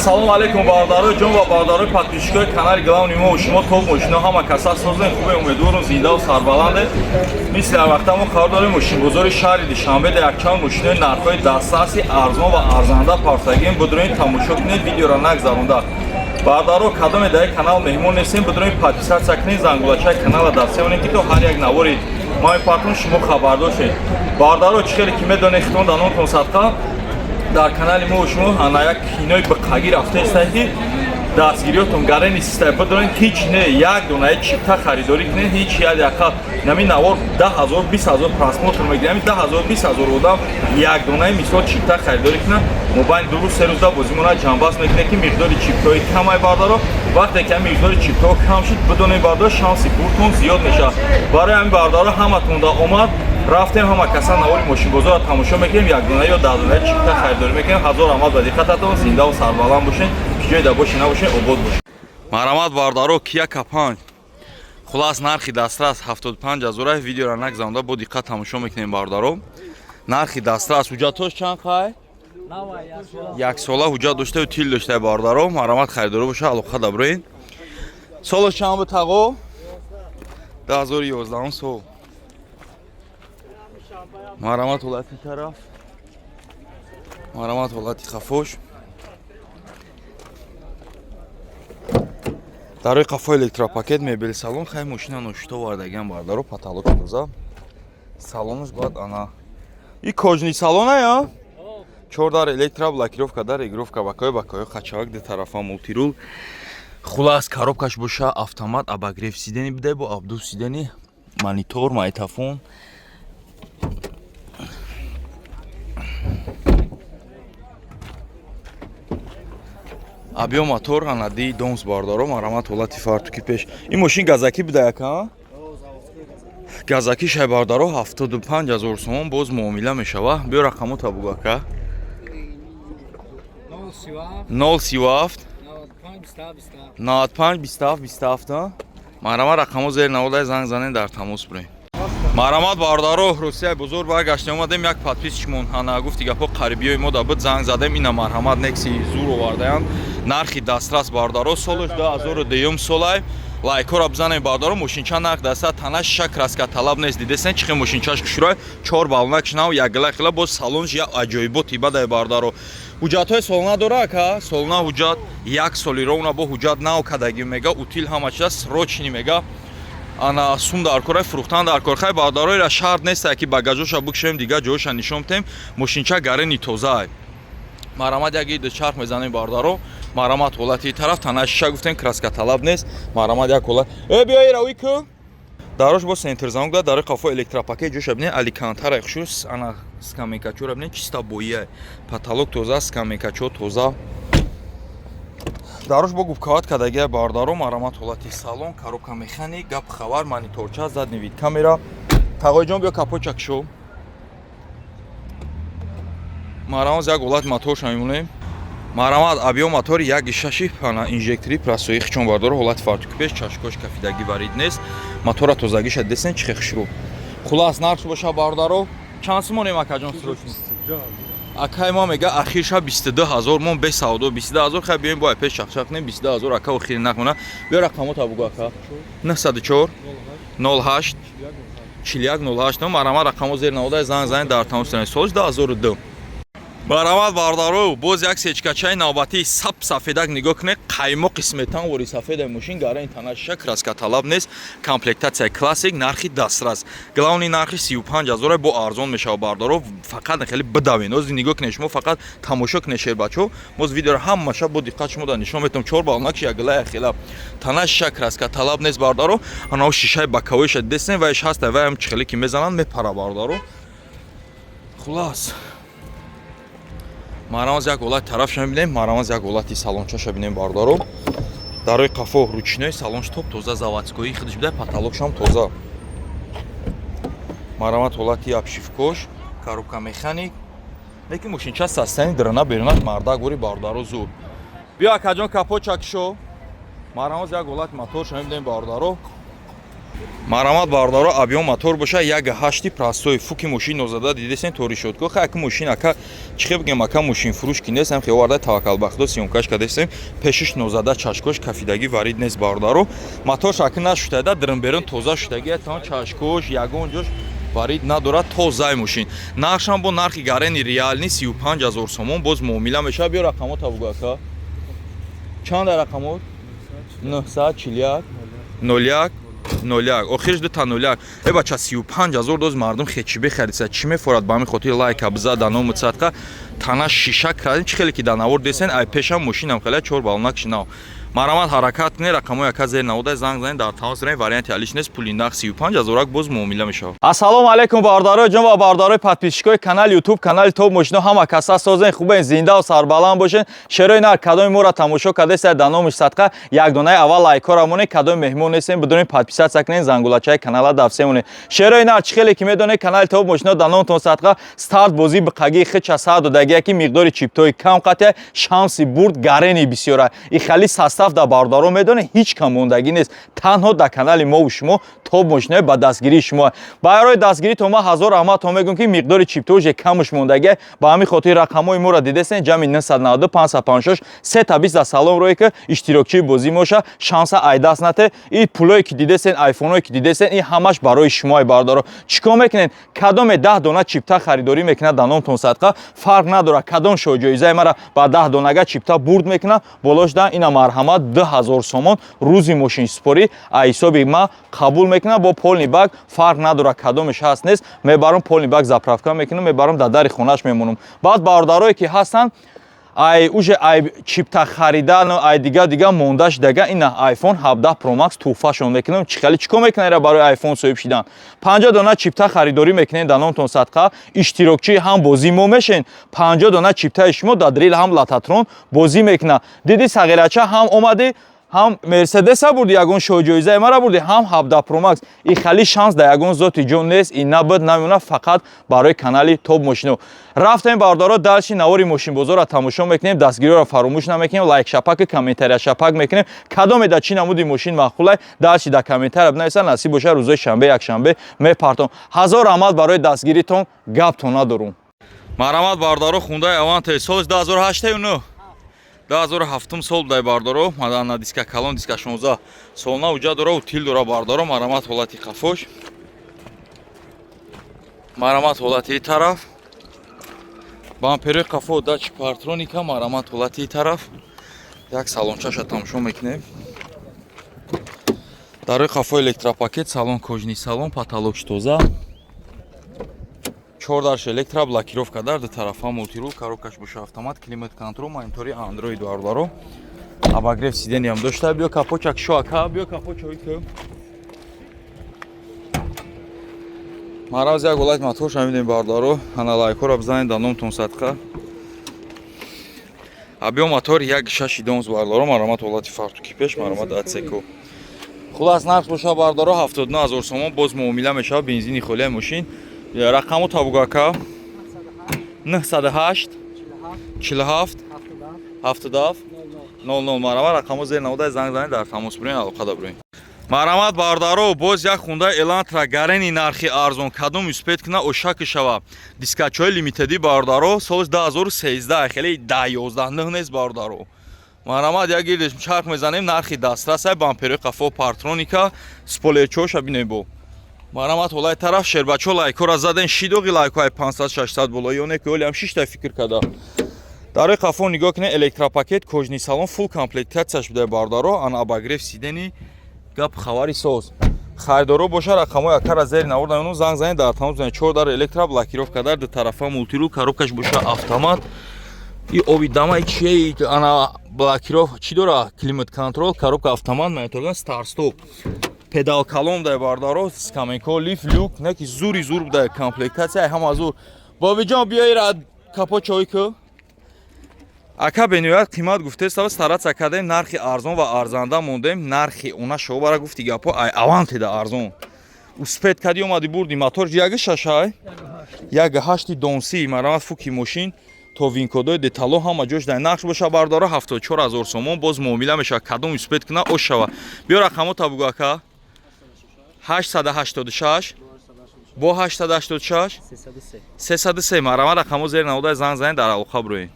Ассалому алайкум, бародарои ҷон ва бародарои подписчикои канали главный мо ва шумо. Топ мошино ҳама каса созем, хубе, умедворум, зиндаву сарбаланде. Мисли ҳар вақта мо қарор дорем мошинбозори шаҳри Душанбе. Дар якчанд мошинои нархҳои дастраси, арзон ва арзанда партагем. Будроин, тамошо кунед, видеоро нагзаронда. Бародаро, кадоме дар канал меҳмон нестем, будроин, подписаться кунед, зангулачаи канала дастсемонед, ки то ҳар як навори ма мепартон, шумо хабардор шед. Бародаро, чӣ хеле ки медонед, хитон данонтон садқа, дар канали мо шумо ана як кинои биқагӣ рафтаистад, ки дастгириётон гарени систай. Бидонед, ҳеҷ не, як донаи чипта харидорӣ кунед, ҳеҷ як яқа нами навор 10 000, 20 000 просмотр мегирад. Ами 10 000, 20 000 одам як донаи, мисол, чипта харидорӣ кунад, мобайни 2 рӯз, 3 рӯзда бозимона ҷамъбаст мекунед, ки миқдори чиптаҳои камай. Бардаро, вақте ки ами миқдори чиптаҳо кам шуд, бидонед, бардаро, шанси бурдтон зиёд мешавад. Барои ҳамин, бардаро, ҳаматонда омад рафтем, ҳама каса навори мошинбозорро тамошо мекунем, як дона ё 10 дона чипта харидорӣ мекунем. Ҳазор раҳмат ба диққататон. Зиндаву сарбаланд бошед, ки ҷойда бошед, набошед, обод бошед. Марҳамат, бардаро, Кия К5, хулас, нархи дастрас 75 ҳазора. Видеоро нагзаронда бо диққат тамошо мекунем, бардаро. Нархи дастрас, ҳуҷҷатҳош чанд қай? Яксола ҳуҷҷат доштаю тил доштаю. Бардаро, марҳамат, харидорӣ боша, алоқа даброин. Соло чанд буд, тағо? 2011 сол. Марҳамат, ҳолати тараф, марҳамат, ҳолати қафош. Дарои қафо электропакет, мебели салон. Хай, мошина ношито вардагиам, бардаро, потолок тоза, салонаш баъд ана и кожаный салона я чор дар электро, блокировка дар, регулировка бакои бакои, хачавак ду тарафа, мультируль. Хулас, коробкаш боша автомат, обогрев сиденья бидай, бо обдув сиденья, монитор, магнитофон. Объём мотор анади домс. Бардаро, марҳамат, ҳолати фартуки пеш. Ин мошин газакӣ буда яка, газакӣ шай. Бардаро, 75 000 сомон, боз муомила мешава. Биё, рақамота бугу, ака. 037 95 27 27. Марҳамат, рақамо зери наводай, занг занед, дар тамос бурем. Марҳамат, бародаро, Русияи бузург баргаштем, омадем. Як подписчикмон ана гуфти гапҳо, қарибиёи мо да буд, занг задем. Ина, марҳамат, Некси зур овардаянд, нархи дастрас, бародаро, солаш 2002 солай. Лайкҳоро бизанем, бародаро. Мошинча нарх даста, тана шиша, краска талаб нест. Дидесен, чихе мошинчаш кушурай, чор балонак нав, якгила хила, боз салонш я аҷоиботи бадай. Бародаро, ҳуҷҷатҳои солона дора, ака? Солона ҳуҷҷат, як соли ровна, бо ҳуҷҷат нав кадагӣ мега, утил ҳама чиза срочный мега. Ана сум дар кора, фурӯхтан дар кор. Хай, бародароира шарт неста, ки багажоша бикшем, дигар ҷоша нишон битем. Мошинча гарени тозаай. Марҳамат, як иди чарх мезанем, бародаро. Марҳамат, ҳолати тараф, тана шиша гуфтем, краска талаб нест. Марҳамат, як ҳолат э биё, ира ку дарош бо центр замок да, дарои қафо электропакет. Ҷоша бинед, алькантара хушус. Ана скамейкачора бинед, чиста боия, потолок тоза, скамейкачо тоза, дарош бо губкават кардагия. Бардаро, марҳамат, ҳолати салон, коробка механик, гап хабар, мониторча, задний вид камера. Тағоиҷон, биё, капочак шо. Марҳамат, як ҳолат моторша мемонем. Марҳамат, объём мотори як шаши, ана инжектори прасои хичон. Бардоро, ҳолати фартуки пеш, чашкош кафидагӣ варид нест, мотора тозагиша десен, чихе хушрӯ. Хулас, нарх боша, бародаро, чанд сумонем, акаҷон, срочно? Акай ма мега, ахирша 22 000 мон, бе савдо 22 000. Хай, биёем, бо пеш чақчақ кунем. 22 000, ака, охири нақмона. Биё, рақамота бугу, ака. 904 08 41 08. Марҳамат, рақамо зери навода, занг занед, дар тамос. Солиш 2002. Марҳамат, бародаро, боз як сечкачаи навбатии сап сафедак. Нигоҳ кунед, қаймоқи сметан вори сафедаи мошин, гарани тана шиша, краска талаб нест, комплектатсияи классик, нархи дастрас. Главный нархи 35 000, бо арзон мешава. Бародаро, фақат хеле бидавен, ози нигоҳ кунед, шумо фақат тамошо кунед, шербачо. Боз видеоро ҳамаша бо диққат шумо да нишон метавам. Чор балонакш якгила яхела, тана шиша, краска талаб нест. Бародаро, анао шишаи боковойша десен, вайш ҳаста, вайам чихеле ки мезананд, мепара. Бародаро, хулас, марҳамат, як ҳолати тарафша мебинем. Марҳамат, як ҳолати салончаша бинем, бародаро. Дарои қафо ручной, салонш топ тоза, заводской худш буда, потолокшам тоза. Марҳамат, ҳолати обшивкош, коробка механик. Лекин мошинча состояние драна берунаш мардак вори, бародаро, зур. Биё, акаҷон, капот чакшо. Марҳамат, як ҳолати моторша мебинем, бародаро. Марамат, бародаро, объём мотор боша 1,8 простой, фуки мошин нозада дидесен, тори шодко. Ха, аки мошин, ака, чихе бигем, ака, мошин фурӯш ки нестам, хе оварда, таваккал ба Худо, съёмка ш кардесем. Пешиш нозада, чашкош кафидагӣ, варид нест, бародаро. Моторш аки нашудада, дрмберун тоза шудаги, там чашкош ягон ҷош варид надорад, тозаи мошин. Нархшам бо нархи гарени реальный 35 000 сомон, боз муомила мешавад. Биё, рақамота бугӯ, ака. Чанд рақамот? 941 01 01, охирш дута 01. Э, бача, 35 000 доз мардум хечи бехариса, чӣ мефорад? Ба ҳамин хотир лайка биза, да ному садқа. Тана шиша кардем, чӣ хеле ки дар навор десен, ай пешам мошинам хеле чор балонак шинав. Марамат, ҳаракат кунед, рақамҳои ака зер навода, занг занед, дар тамос равед. Варианти алиш нест, пули нақд 35 000, боз муомила мешавад. Ассалому алайкум, бародарои ҷон ва бародарои подписчик ои канали Ютуб, канали Топ Мошино. Ҳама каса созен, хубен, зиндаву сарбаланд бошен. Шерои нар, кадоми моро тамошо кардеста, да номиш садқа як донаи аввал лайкҳоро монед. Кадоми меҳмон нестем, бидонед, подписаться кунед, зангулачаи канала дафсе монед. Шерои нар, чӣ хеле ки медонед, канали Топ Мошино да номтон садқа старт бозӣ биқагии хича сар додагия, ки миқдори чиптои кам қатия, шанси бурд гарени бисёра. И хали состав да, бародаро, медонед, ҳеҷ кам мондагӣ нест, танҳо дар канали мову шумо, Топ Мошинои, ба дастгирии шумо. Барои дастгиритон ма ҳазор раҳматон мегӯм, ки миқдори чиптоже камуш мондагия. Ба ҳамин хотир рақамҳои моро дидесен, ҷамъи 992 556 3 20 да салом рое, ки иштирокчии бозӣ моша, шанса айдаст нате. И пулое ки дидесен, айфоное ки дидесен, ин ҳамаш барои шумои, бародаро. Чӣ кор мекунед? Кадоме 10 дона чипта харидорӣ мекунад, дар номтон садқа, фарқ надорад кадом шоҳҷоизаи мара, ба 10 донага чипта бурд мекунад, болош да ина марҳамат, 2000 сомон рӯзи мошинсупорӣ ҳисоби ма қабул мекунам бо полный бак. Фарқ надорад кадомеш ҳаст, нест, мебарам, полный бак заправка мекунам, мебарам, дар дари хонааш мемонам. Баъд бародарое ки ҳастанд, ай уже ай чипта харидан, ай дига дига монда шудага, ина iPhone 17 Pro Max туҳфашон мекунам. Чӣ хеле, чӣ кор мекунед барои iPhone соҳиб шидан? 50 дона чипта харидорӣ мекунед, дар номтон садқа, иштирокчии ҳам бозии мо мешен. 50 дона чиптаи шумо дар дрил ҳам лототрон бозӣ мекунад. Диди, сағирача, ҳам омадӣ, ҳам Мерседеса бурди, ягон шоҳҷоизаи мара бурди, ҳам 17 Pro Max. И хали шанс дар ягон зоти ҷон нест, и набуд, намемонад, фақат барои канали Топ Мошино. Рафтем, бародаро, дальше навори мошинбозорро тамошо мекунем. Дастгириро фаромӯш намекунем, лайк шапаки, комментария шапак мекунем. Кадоме дар чӣ намуди мошин маъқулай, дальше дар комментария бинависа. Насиб боша, рӯзои шанбе, якшанбе мепартом. Ҳазор раҳмат барои дастгиритон, гаптон надорум. Марҳамат, бародаро, Хундай Аванте, соли 2008 9 2007 сол будай, бардоро. Мадана диска калон, диска 16 солна уҷа дора, утил дора, бардоро. Марҳамат, ҳолати қафош, марҳамат, ҳолати тараф, бамперои қафо, датчик парктроника. Марҳамат, ҳолати тараф, як салончаша тамошо мекунем. Дарои қафо электропакет, салон кожаный салон, потолок ш тоза, чор дарш электро, блокировка дар ду тарафа, мультирул, коробка ш боша автомат, климат контроль, монитори Андроид, бародаро, обогрев сиденья м дошта. Биё, капочак шо, ака, биё, капочои ку. Мараз, як ҳолат моторша мебинем, бародаро. Ана, лайкҳоро бизанед, да номтон садқа. Объём мотор 1,6 донс, бародаро. Марамат, ҳолати фартуки пеш, марамат, отсек о. Хулас, нарх боша, бародаро, 79 000 сомон, боз муомила мешавад. Бензини холияи мошин. Рақаму табугака 908 47 77 00. Марҳамат, рақаму зер навода, занг занед, дар тамос бурен, алоқада бурен. Марҳамат, бародаро, боз як Хундай Элантра, гарени нархи арзон. Кадом успеть куна, ошаки шава. Дискачҳои лимитедӣ, бародаро, соли 2013, хеле 10 11 нест, бародаро. Марҳамат, як гирдеш чарх мезанем. Нархи дастрасай, бамперои қафо парктроника, спойлерчоша бинем бо. Марҳамат, ҳолаи тараф. Шербачо, лайкҳоро заден, шидоғи лайкҳои 500 600 боло ёне ки олиам шишта фикр када. Дарои қафо нигоҳ кунед, электропакет, кожаный салон, фулл комплектация ш буда, бародаро. Ана обогрев сиденья, гап хабари соз. Харидоро боша, рақамҳои акара зери навор наёну, занг занед, дар тамос бизанед. Чор дар электро, блокировка дар ду тарафа, мультирул, коробка ш боша автомат. И оби дама чие? Ана блокиров чӣ дора? Климат контроль, коробка автомат, мониторган, старт стоп, педал калон дай, бардаро, скамейка, лифт, люк, не ки зури зур буда, комплектация ҳама зур. Бобиҷон, биёира капо чой ку. Ака, бениҳоят қимат гуфтеста, стараться кардем, нархи арзон ва арзанда мондем. Нархи она шобара гуфти гапо, ай авантеда арзон. Успеть кади, омади, бурди. Мотор яги шашай, 1,8 донси. Марамат, фуки мошин то винкодои детало ҳама ҷош дар нақш боша, бардоро, 74 000 сомон, боз муомила мешавад. Кадом успеть куна, ош шава. Биё, рақамо табугу, ака. 886 бо 886 303. 303. Марама, рақамҳо зери наводай, занг занед, дар алоқа бироед.